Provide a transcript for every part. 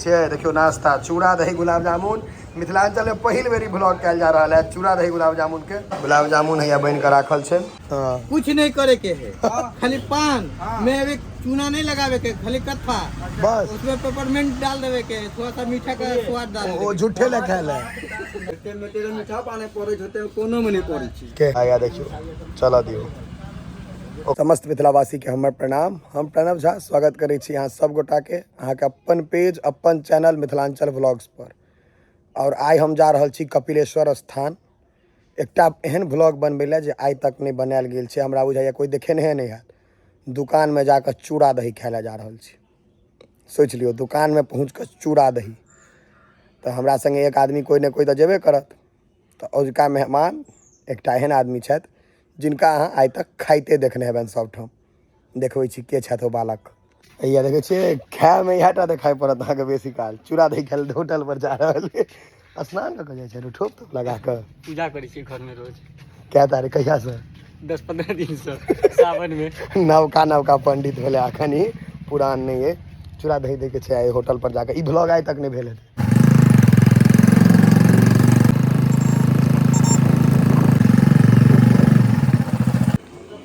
छै देखियौ नास्ता चूड़ा दही गुलाब जामुन। मिथिलांचल में पहिल बेरी ब्लॉग कयल जा रहल है चूड़ा दही गुलाब जामुन के। गुलाब जामुन हैया बन के राखल छै। हाँ। कुछ नहीं करे के है, खाली पान में अभी चूना नहीं लगावे के, खाली कत्था बस, उसमें पेपरमेंट डाल देवे के, थोड़ा सा मीठा का स्वाद डाल। ओ झूठे ले खायल है। मीठा पानी पड़े छै कोनो में नहीं पड़े छै। के आया देखियौ, चल दियौ। समस्त मिथिलावासी के हमर प्रणाम। हम प्रणव झा स्वागत करै छी अहाँ सब गोटा के अहाँके अपन पेज अपन चैनल मिथिलांचल व्लॉग्स पर। और आइ हम जा रहल छी कपिलेश्वर स्थान एकटा एहन व्लॉग बनबै लए जे आइ तक नहि बनायल गेल छै। हमरा बुझाइए कोइ देखेने नहि हैत। दुकानमे जाकऽ चूड़ा दही खाय लए जा रहल छी। सोचि लियौ, दुकानमे पहुँच कऽ चूड़ा दही। तऽ हमरा सङ्गे एक आदमी कोइ ने कोइ तऽ जेबे करत। तऽ अजुका मेहमान एकटा एहन आदमी छथि जिनका अहाँ आइ तक खाइते देखने हेबनि सभठाम। देखबै छी के छथि ओ बालक। हैया देखै छियै, खायमे इएह टा देखाइ पड़त अहाँके बेसी काल। चूड़ा दही खाय लए होटल पर जा रहल अइ। स्नान कऽ कऽ जाइ छै ठोप तोप लगा कऽ? पूजा करै छियै घरमे रोज। कए तारीख कहियासँ? 10-15 दिनसँ सावनमे। नवका नवका पंडित भेलै अखन ही, पुरान नहि अइ। चूड़ा दही दैके छै आइ होटल पर जाकऽ। ई ब्लॉग आइ तक नहि भेल हेतै।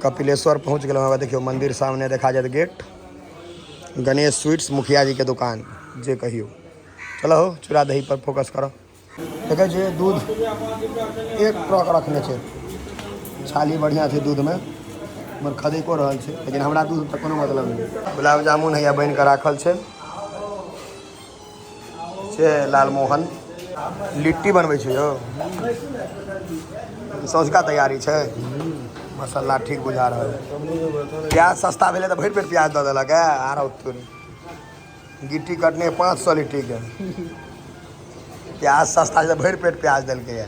कपिलेश्वर पहुँच गेलहुँ। हँ, देखियौ मंदिर सामने देखा जायत गेट। गणेश स्वीट्स मुखिया जी के दुकान जे कहियौ। चलो हो, चूड़ा दही पर फोकस करो। देखै छियै दूध एक ट्रक रखने छै। छाली बढ़िआँ छै दूधमे, मगर खदैको रहल छै, लेकिन हमरा दूध तऽ कोनो मतलब नहि। गुलाब जामुन हैया बनि कऽ राखल छै। से लालमोहन लिट्टी बनबै छै यौ। सँझुका तैयारी छै। मसाला ठीक बुझा रहल है। प्याज सस्ता भेलै तऽ भरि पेट प्याज दऽ देलक है। आर तोरी गिट्टी कटने 500 लिट्टीके। प्याज सस्ता छै तऽ भरि पेट प्याज देलकै है।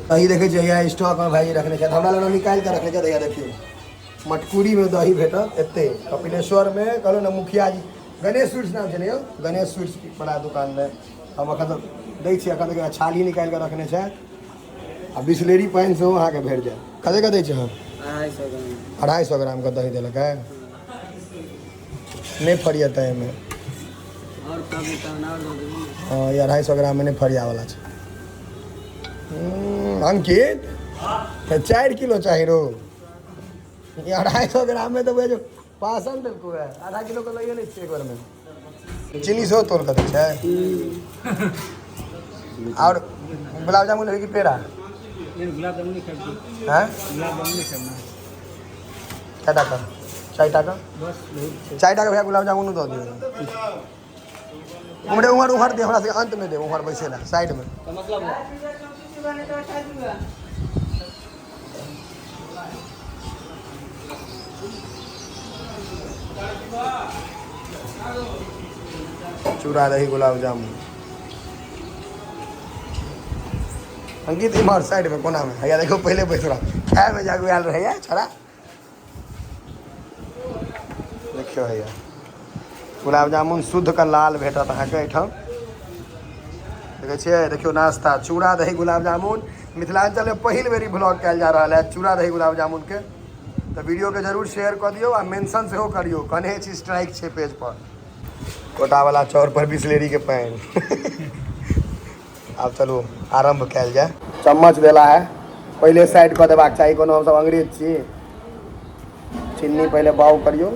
दही देखै छियै हैया स्टॉकमे भाइजी रखने छथि। हमरा लग निकालि कऽ रखने छथि। हैया देखियौ मटकुरीमे दही भेटत एते कपिलेश्वरमे। कहलहुँ ने मुखिया जी गणेश स्वीट्स नाम छै ने यौ, गणेश स्वीट्स बड़ा दुकानमे हम एखन तऽ दै छियै। एखन देखियौ छाली निकालि कऽ रखने छथि आ बिसलेरी पानि सेहो अहाँके भेट जायत। कतेक दै छै? हम 250 ग्राम। 250 ग्रामके दही देलक है। नहि फरियतै एहिमे। और कम तहन और दऽ देबै ने। हँ, ई 250 ग्राममे नहि फरियावला छै। अंकित तऽ 4 किलो चाही रो। ई 250 ग्राममे तऽ बुझै पासन देलको है। आधा किलो के लइए नहि छियै एक बेरमे। चीनी सेहो तोल कऽ दै छै। आओर गुलाब जामुन लेबै कि पेड़ा? नहीं, गुलाब जामुन नहीं खाब। हँ, गुलाब जामुन नहीं खाब ना। कए टाका? 4 टाका। बस बहुत छै। 4 टाका भैया गुलाब जामुन दऽ दियौ। उम्हरे उम्हर उम्हर दे, हमरा सबके अंत में दे, उम्हर बैसे ला साइड में। तो मतलब चूड़ा दही गुलाब जामुन। अंकित इम्हर साइड में कोना में हैया देखो पहले बैस रहा खाय में जागू आयल रहैया छोड़ा। देखियौ हैया गुलाब जामुन शुद्ध के लाल भेटत अहाँके एहिठाम। देखै छियै, देखियौ नास्ता चूड़ा दही गुलाब जामुन। मिथिलांचल में पहिल बेरी ब्लॉग कयल जा रहल है चूड़ा दही गुलाब जामुन के। तऽ वीडियो के जरूर शेयर कऽ दियौ आ मेंशन सेहो करियौ। कहने छी स्ट्राइक छै पेज पर। कोटावाला चौर पर बिसलेरी के पानि। आब चलू आरम्भ कयल जाय। चम्मच देला है, पहिले साइड कऽ देबाक चाही। कोनो हमसब अंग्रेज छी? चीनी पहिले बाउ करियौ।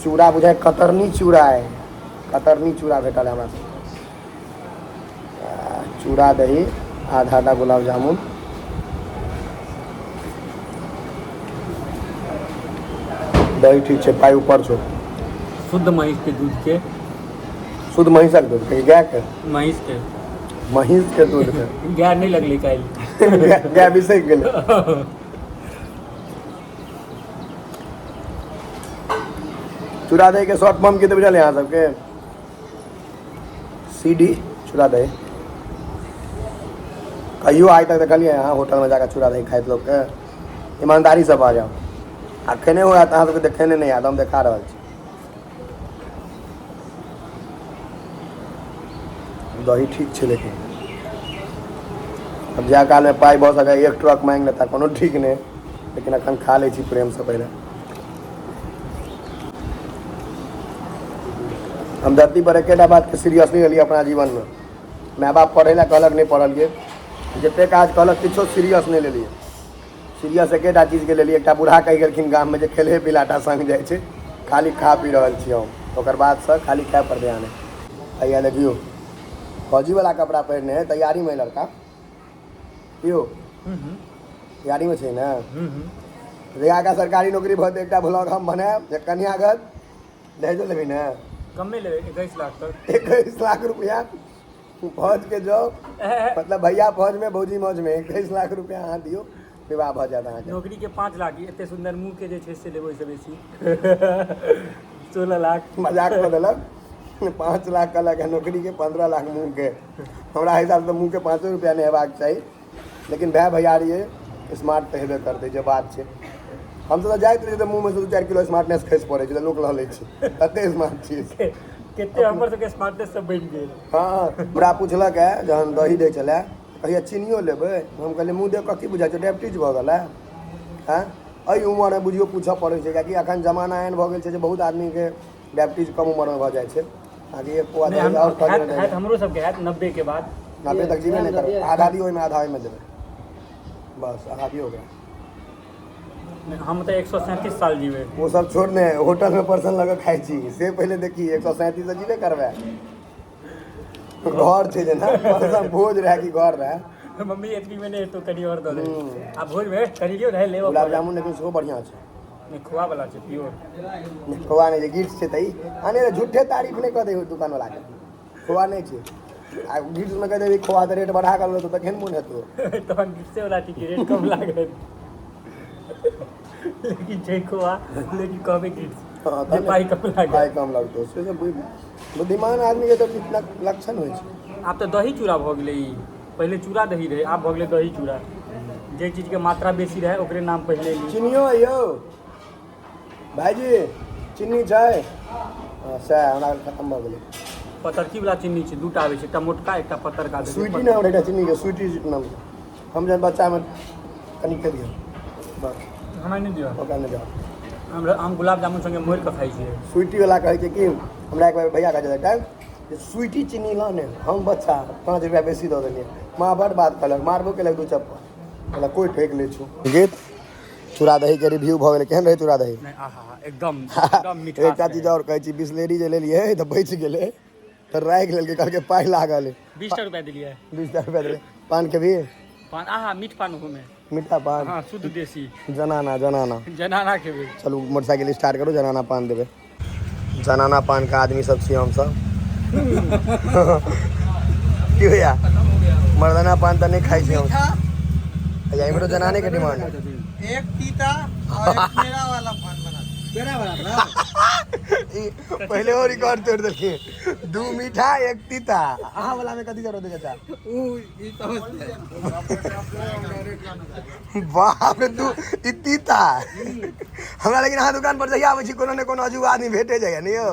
चूड़ा बुझाइ कतरनी चूड़ा है। कतरनी चूड़ा भेटल है हमरा सबके। चूड़ा दही आधा आधा गुलाब जामुन। दही ठीक छै, पाइ ऊपर छौ। शुद्ध महींस के दूध के। शुद्ध महींसक दूध के? गाय के? महींस के। महींस के दूध के। गाय नहीं लगले काल्हि। गाय बिसरि गेलै। चूड़ा दही के शॉर्ट फॉर्म की तऽ बुझल अहाँ सबके? सी डी, चूड़ा दही। कहियो आइ तक देखलियै अहाँ होटलमे जाकऽ चूड़ा दही खाइत लोकके? ईमानदारीसँ बाजब। आ खेने हुए अहाँ सबके देखेने नहि हैत, हम देखा रहल छी। दही ठीक छै, लेकिन अब जाय कालमे पाइ भऽ सकैए एक ट्रक मांगि लेता, कोनो ठीक नहि। लेकिन अखन खा लै छी प्रेमसँ पहिले। हम धरती पर एकेटा बातके सीरियसली लेलियै अपना जीवनमे। माय बाप पढ़ै लए कहलक, नहि पढ़लियै। जते काज कहलक किछो सीरियस नहि लेलियै। सीरियस एकेटा चीजके लेलियै, एकटा बूढ़ा कहि गेलखिन गाममे जे खेलहे पिलाटा संग जाइ छै, खाली खा पी रहल छी हम। ओकर बादसँ खाली खाय पर ध्यान है। हैया देखियौ, फौजीवला कपड़ा पहिरने है, तैयारीमे है लड़का। यौ, तैयारीमे छै ने? जहिया सरकारी नौकरी भऽ जेतै, एकटा ब्लॉग हम बनायब जे कन्यागत दहेजो लेबै ने? कमे लेबै, 21 लाख तक। 21 लाख रुपया, फौज के जॉब, मतलब भैया फौज में, भौजी मौज में। 21 लाख रुपया अहाँ दियौ, विवाह भऽ जायत अहाँके। नौकरी के 5 लाख, एते सुन्दर मुँह के जे छै से लेबै, ओहिसँ बेसी 16 लाख। मजाक कऽ देलक। 5 लाख कहलक है नौकरी के, 15 लाख मुँह के। हमरा हिसाबसँ मुँह के 5 रुपया नहि हेबाक चाही, लेकिन भाय भैयारी स्मार्ट तऽ हेबे करतै। जे बात छै, हमसब तऽ जाइत रहियै तऽ मुँहमे से 2-4 किलो स्मार्टनेस खसि पड़ै छै तऽ लोक लऽ लै छै, तते स्मार्ट छियै। कते हमर सबके स्मार्टनेस सब बनि गेल। हँ, हमरा पुछलक है जहन दही दै छलै, कहिया चीनियो लेबै? हम कहलियै, मुँह देख कऽ की बुझाइ छै, डायबिटीज भऽ गेल है? आँय, एहि उमरमे बुझियौ पूछऽ पड़ै छै, किएकि एखन जमाना एहन भऽ गेल छै जे बहुत आदमीके डायबिटीज कम उमरमे भऽ जाइ छै। अहाँके एक पौआ नहि, दही आओर हैत खा हैत, हमरो सबके हैत 90 के बाद। 90 तक जीबे नहि करबै। आधा दियौ ओहिमे, आधा ओहिमे देबै, बस आधा दियौ ओकरा। नहि, हम तऽ 137 साल जीबै। ओ सब छोड़ ने, होटल में पर्सन लऽ कऽ खाइ छी से पहिले देखी। 137 से जीबे करबै? घर छै जेना पर्सन, भोज रहै कि घर रहै। मम्मी, एतबी में नहि हेतौ, कनि आओर दऽ दे। आ भोज में कनि दियौ रहै लेबऽ। गुलाब जामुन लेकिन सेहो बढ़िआँ छै। नहि, खोआ वाला छै प्योर। नहि, खोआ नहि छै, गिट्स छै। तऽ ई आ नहि झूठे तारीफ नहि कऽ दे दुकान वाला के, खोआ नहि छै। आ गिट्स में कहि देबी खोआ तऽ रेट बढ़ा कऽ लेतौ, तखन मोन हेतौ। तहन गिट्से वाला ठीक, रेट कम लागत, लेकिन छै खोआ, लेकिन कहबै गिट्स। हँ, जे पाइ कम लागत। पाइ कम लगतौ से सब बुद्धिमान आदमीके तऽ इतना लक्षण होइ छै। आब तऽ दही चूड़ा भऽ गेलै ई। पहिले चूड़ा दही रहै, आब भऽ गेलै दही चूड़ा। जे चीजके मात्रा बेसी रहै, ओकरे नाम पहिले ली। चिनियो है यौ भाईजी? चिन्नी छै? हँ, सएह हमरा खतम भऽ गेलै। पतरकी वाला चीनी छै, दूटा आबै छै, एकटा मोटका, एकटा पतरका दै छै। स्वीटी नाम रहै एकटा चिन्नीके, स्वीटी नाम। हम जहन बच्चामे कनि के दियौ बस। हमरा नहि दिअ। ओकरा नहि जाउ। हम गुलाब जामुन संगे मोड़ि कऽ खाइ छियै। स्वीटी वाला कहै छै कि हमरा एक बेर भैया कहै छै एकटा जे स्वीटी चीनी लऽ ने। हम बच्चा, 5 रुपया बेसी दऽ देलियै। माँ बड़ बात कहलक, मारबो केलक दू चप्पल, कहलक कोइ ठोकि लै छौ। गीत चूड़ा दहीके रिव्यू भऽ गेलै। केहन रहै चूड़ा दही? नहि, आहा, एकदम एकदम मिठास। एकटा चीज आओर कहै छी, बिसलेरी जे लेलियै तऽ बचि गेलै तऽ राखि लेलकै, कहलकै पाइ लागल है। 20 टा रुपया देलियै। 20 टा रुपया देलियै। पान खेबही? पान, आहा, मीठ पान ओहोमे। मीठा पान। हँ, शुद्ध देसी। जनाना, जनाना। जनाना खेबै। चलू, मोटरसाइकिल स्टार्ट करू, जनाना पान देबै। जनाना पान के आदमी सब छियै हमसब। की भैया, मर्दाना पान तऽ नहि खाइ छी हम। भैया, इम्हरो जनाने के डिमांड। एक तीता और एक पेड़ा वाला पान बना। पेड़ा वाला बनाओ। ई पहिले ओ रिकॉर्ड तोड़ि देलखिन, दू मीठा एक तीता। अहाँ वाला में कथी जरूरत है चाचा? ऊ ई समझते हैं। बाप रे, दू ई तीता हमरा। लेकिन अहाँ दुकान पर जहिया आबै छी, कोनो ने कोनो अजूबा आदमी भेटे जाइया नहीं यौ।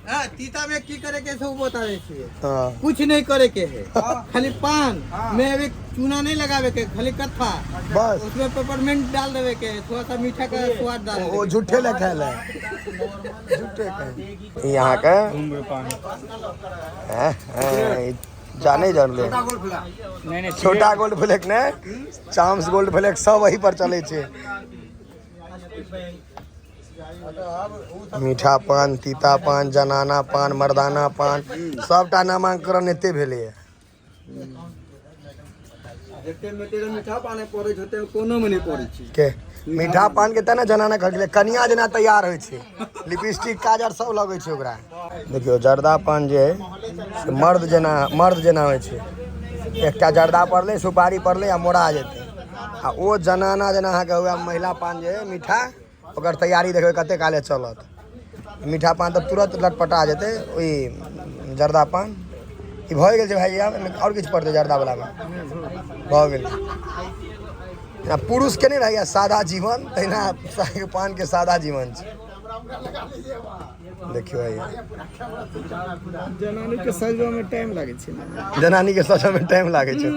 हाँ, तीता में की करे के से वो बता दे छिए। हाँ। कुछ नहीं करे के है, खाली पान में अभी चूना नहीं लगावे के, खाली कत्था। बस। उसमें पेपरमेंट डाल देवे के, थोड़ा सा मीठा का स्वाद डाल ओ देवे के। झूठे ले खायल है, झूठे के यहाँ के धूम्रपान। हैं, हैं, जाने जान ले। नहीं नहीं। छोटा गोल्ड फ्लेक ने, चार्म्स गोल्ड फ्लेक सब वही पर चले छै। मीठा पान, तीता पान, जनाना पान, मर्दाना पान, सबटा नामांकन एते भेलैए। जते में तेरे मीठा पान पड़ै छै, ओते कोनो में नहीं पड़ै छै। के मीठा पान के तेना जनाना कहल गेलै, कनिया जेना तैयार होइ छै, लिपस्टिक काजर सब लगै छै ओकरा। देखियौ, जर्दा पान जे है से मर्द जेना, मर्द जेना होइ छै। एकटा जर्दा पड़लै, सुपारी पड़लै आ मोड़ा जेतै। आ ओ जनाना जेना अहाँके हुए महिला पान जे है मीठा, ओकर तैयारी देखबै कते काले चलत। मीठा पान तऽ तुरंत लटपटा जेतै। ओहि जर्दा पान ई भऽ गेल छै भाईजी। आब एहिमे आओर किछु पड़तै? जर्दा वलामे भऽ गेल। आ पुरुषके नहि रहैया सादा जीवन, तहिना पानके सादा जीवन छै। देखियौ भैया। जनानी के सजबा में टाइम लागै छै ने। जनानी के सजऽमे टाइम लागै छै,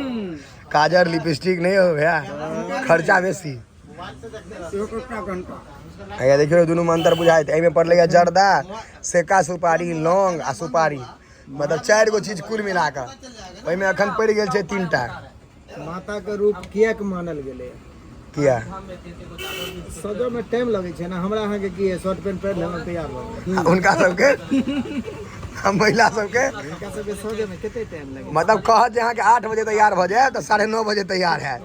काजर लिपस्टिक नहि हो भैया, खर्चा बेसी। एक घंटा। हैया देखियौ, दुनू मे अंतर बुझाइत। एहिमे पड़लैए जर्दा, सेका सुपारी, लौंग आ सुपारी, मतलब 4 गो चीज कुल मिला कऽ। ओहिमे अखन पड़ि गेल छै 3 टा। माता के रूप किएक मानल गेलै? किया? सजऽ में टाइम लगै छै ने। हमरा अहाँके की है, शर्ट पैंट पहिर लेलहुँ, तैयार भऽ गेल। आ हुनका सबके, आ महिला सबके? हुनका सबके सजऽ में कते टाइम लगै? मतलब कहत जे अहाँके 8 बजे तैयार भऽ जायब तऽ 9:30 बजे तैयार हैत।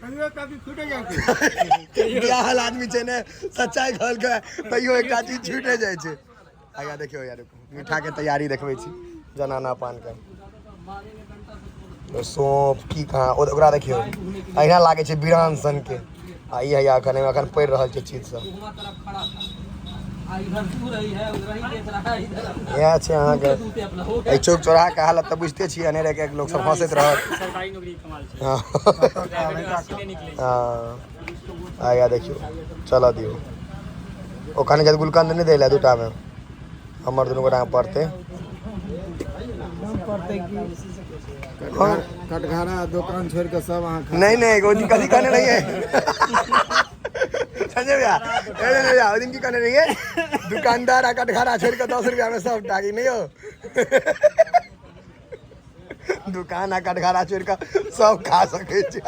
कहियो कभी छूटे जाइ छै। बियाहल आदमी छै ने, सच्चाई कहलकै, तैयो एकटा चीज छूटे जाइ छै। आया देखियौ यार, मीठा के तैयारी देखबै छी। जनाना पान के सौंफ की कहाँ, ओकरा देखियौ, अहिना लागै छै बीरान सन के। आ ई हैया एखन एहिमे एखन पड़ि रहल छै चीज सब। इएह छै अहाँके एहि चौक चौराहा के हालत तऽ बुझिते छियै, अनेरे के लोक सब हँसैत रहत। सरकारी नौकरी के कमाल छै। प्राइवेट राशि नहि निकलै छै। हँ, आया देखियौ, चलऽ दियौ। ओ कनि गुलकंद नहि दै लए, दूटामे हमर दुनू गोटामे पड़तै। कम पड़तै की? कटघरा दोकान छोड़ि कऽ सब अहाँ खा। नहीं, वो दिन कथी कहने रहिए संजय भैया? ए संजय भैया, ओ दिन की कहने रहिए? दुकानदार आ कटघरा छोड़ कऽ 10 रुपया में सब टाकी नहीं हो। दुकान आ कटघरा छोड़ कऽ सब खा सकै छै।